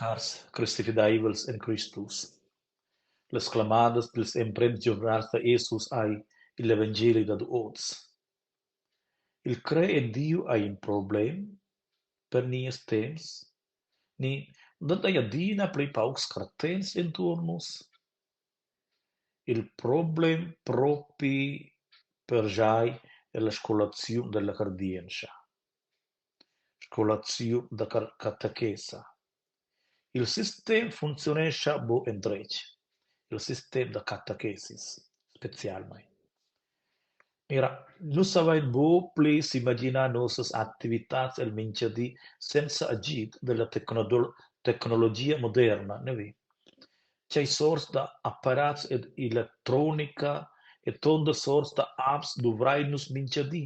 Cars cristifideivels en Cristus. Las clamadas dils emprems giuvnals da Jesus ei igl evangeli dad oz. Il crer en Diu ei in problem per nies temps ni dat ei adina pli paucs cartents entuorn nus? Il problem propi pergiai ella scolaziun dalla cardientscha. Scolaziun da catechesa. Il sistem funcziunescha buc endretg, il sistem da catechesis specialmein. Mira, nus savein buc pli s'imaginar nossas activitads el mintgadi senza agid dalla tecnologia moderna, neve? Tgei sorts da apparats ed electronica e tontas sorts da apps duvrein nus mintga di?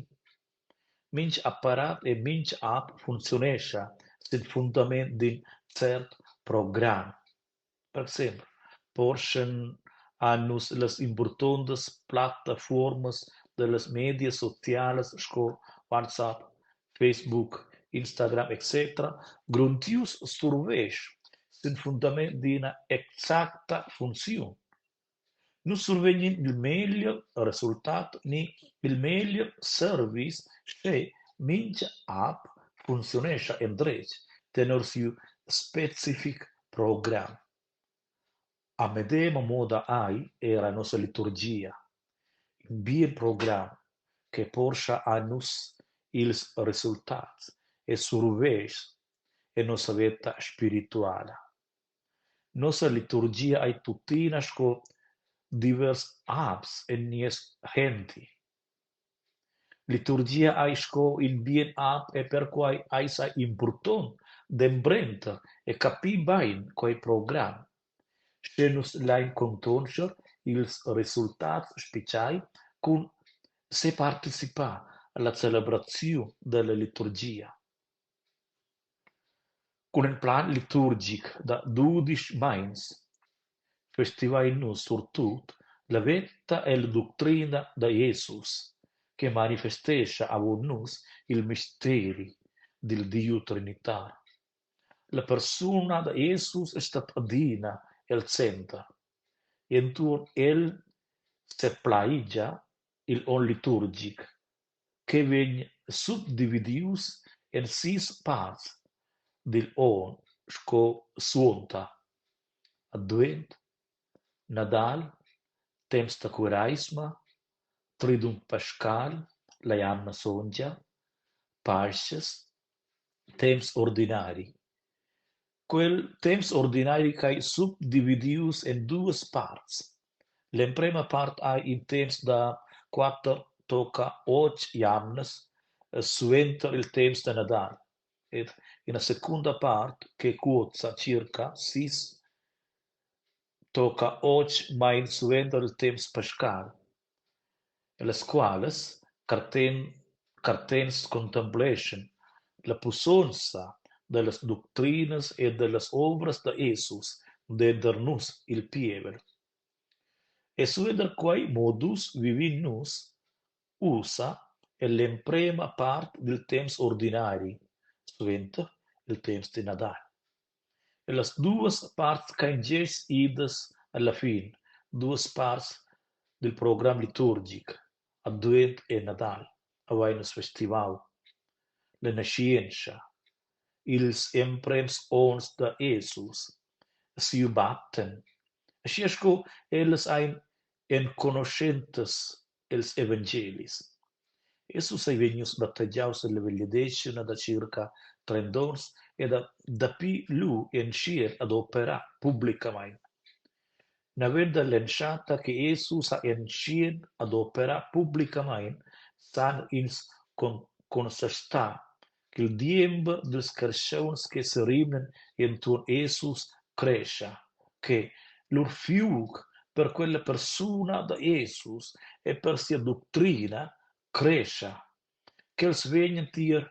Mintga apparat e mintga app funcziunescha sin fundament d'in cert program. Per exempel porschan a nus las impurtontas plattafuormas dallas medias socialas sco WhatsApp, Facebook, Instagram etc. Grondius survetsch sin fundament d'ina exacta funcziun. Nus survegnin il meglier resultat ni il meglier service sche mintga app funcziunescha endretg tenor siu specific program. A medema moda ei era nossa liturgia in bien program che porscha a nus ils resultats e survetschs en nossa veta spirituala. Nossa liturgia ei tuttina sco divers apps en nies handy. Liturgia ei sco in bien app e perquei eis ei impurtont d'emprender e capir bein quei program, sche nus lein contonscher ils resultats spetgai cun separticipar alla celebraziun dalla liturgia. Cun in plan liturgic da dudisch meins festivain nus surtut la veta e la ductrina da Jesus che manifestescha avon nus il misteri dil Diu trinitar. La persuna da Jesus stat adina el center. Entuorn el seplaigia igl onn liturgic che vegn sutdividius en sis parts digl onn sco suonda: advent, Nadal, temps da cureisma, Tridunt pascal, la jamna sontga, Paschas, temps ordinari. Quel temps ordinari ch'ei subdividius en duas parts. L'emprema part ei in temps da quater tocca otg jamnas suenter il temps da Nadal ed ina secunda part che cuoza circa sis tocca otg meins suenter il temps pascal, ellas qualas cartents contempleschan la pussonza dallas ductrinas e dallas ovras da Jesus denter nus, il pievel. E suenter quei modus vivin nus ussa ell'emprema part dil temps ordinari, suenter il temps da Nadal. E las duas parts ch'ein gest idas alla fin, duas parts dil program liturgic, advent e Nadal, havein nus festivau la naschientscha, ils emprems onns da Jesus, siu batten, aschia sco ellas ein enconuschentas els evangelis. Jesus ei vegnius battegiaus ella vegliadetgna da circa trent'onns ed ha dapi lu entschiet ad operar publicamein. Naven dall'entschatta che Jesus ha entschiet ad operar publicamein san ins constatar ch'il diember dils carstgauns che serimnan entuorn Jesus crescha, che lur fiug per quella persuna da Jesus e per sia ductrina crescha, ch'els vegnan tier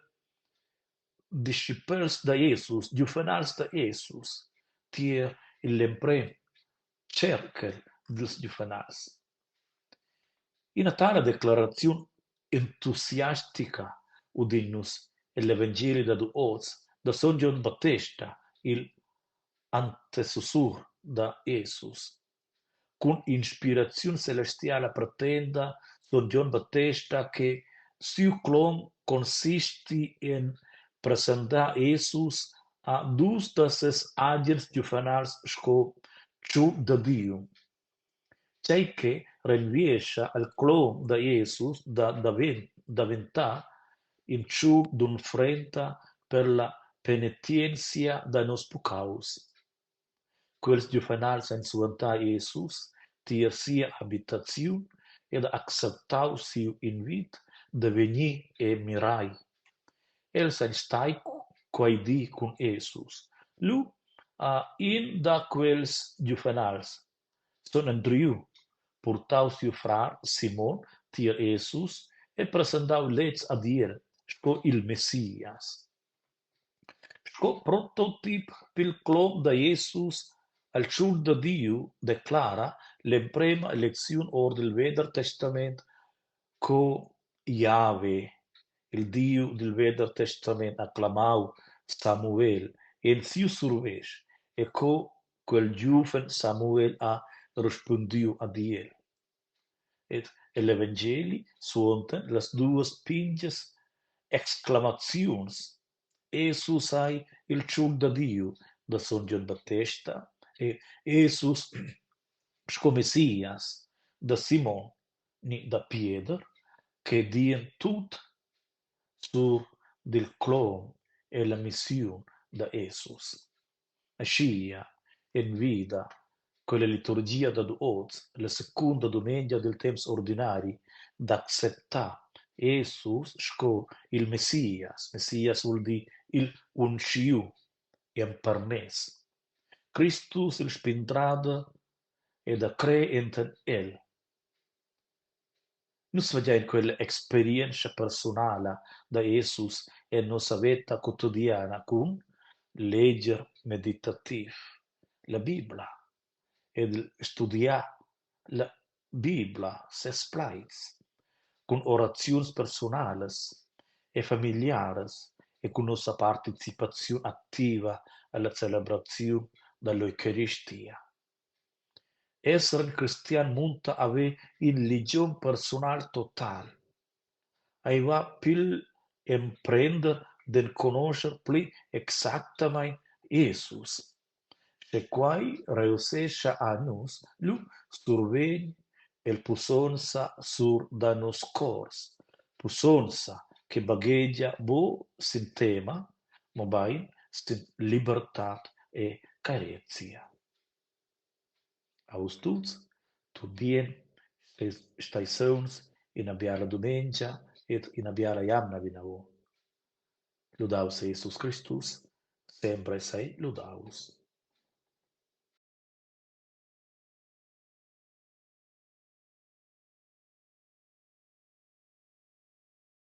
discipels da Jesus, giuvenals da Jesus, tier igl emprem cerchel dils giuvenals. Ina tala declaraziun entusiastica udin nus egl evangeli dad oz da sogn Gion Battesta, igl. antecessur da Jesus. Cun inspiraziun celestiala pretenda sogn Gion Battesta che siu clom consisti en presentar Jesus a dus da ses agens giuvenals sco tschut da Diu. Tgei che renviescha al clom da Jesus da daventar in tschut d'unfrenda per la penetienzia da nos puccaus. Quels giuvenals ein suentai Jesus tier sia habitaziun ed acceptau siu invit da vegnir e mirai. Els ein stai quei di cun Jesus. Lu ha in da quels giuvenals, sogn Andriu, purtau siu frar Simon tier Jesus e presentau lez ad el sco il Messias. Sco prototip pil clom da Jesus al tschun da Diu declara l'emprema lecziun ord il Veder Testament co Jahve, il Diu dil Veder Testament, ha clamau Samuel en siu survetsch e co quel giuven Samuel ha rispundiu ad el. Ed egl evangeli suondan las duas pintgas exclamaziuns «Jesus ei il tschun da Diu» da sogn Gion Battesta e «Jesus sco Messias» da Simon ni da Pieder che dian tut sur dil clom e la missiun da Jesus. Aschia envida quella liturgia dad oz, la secunda dumengia dil temps ordinari, d'acceptar Jesus sco il Messias, Messias vul dir igl unschiu, empermess, Cristus il spindrader e da crer enten el. Nus fagein quella experientscha persunala da Jesus en nossa veta quotidiana cun leger meditativ la bibla ed studiar la bibla, ses plaids, cun oraziuns persunalas e familiaras e cun nossa participaziun activa alla celebraziun dall'eucaristia. Esser in cristian munta haver in ligiom persunal total. Ei va pigl emprender d'enconoscher pli exactamein Jesus. Sche quei reussescha a nus, lu survegn el pussonza sur da nos cors, pussonza che baghegia buc sin tema, mobein sin libertad e carezia. A vus tuts, tut bien, stei sauns, ina biala dumengia ed ina biala jamna vinavon. Ludaus sei Jesus Cristus, sempre sei ludaus.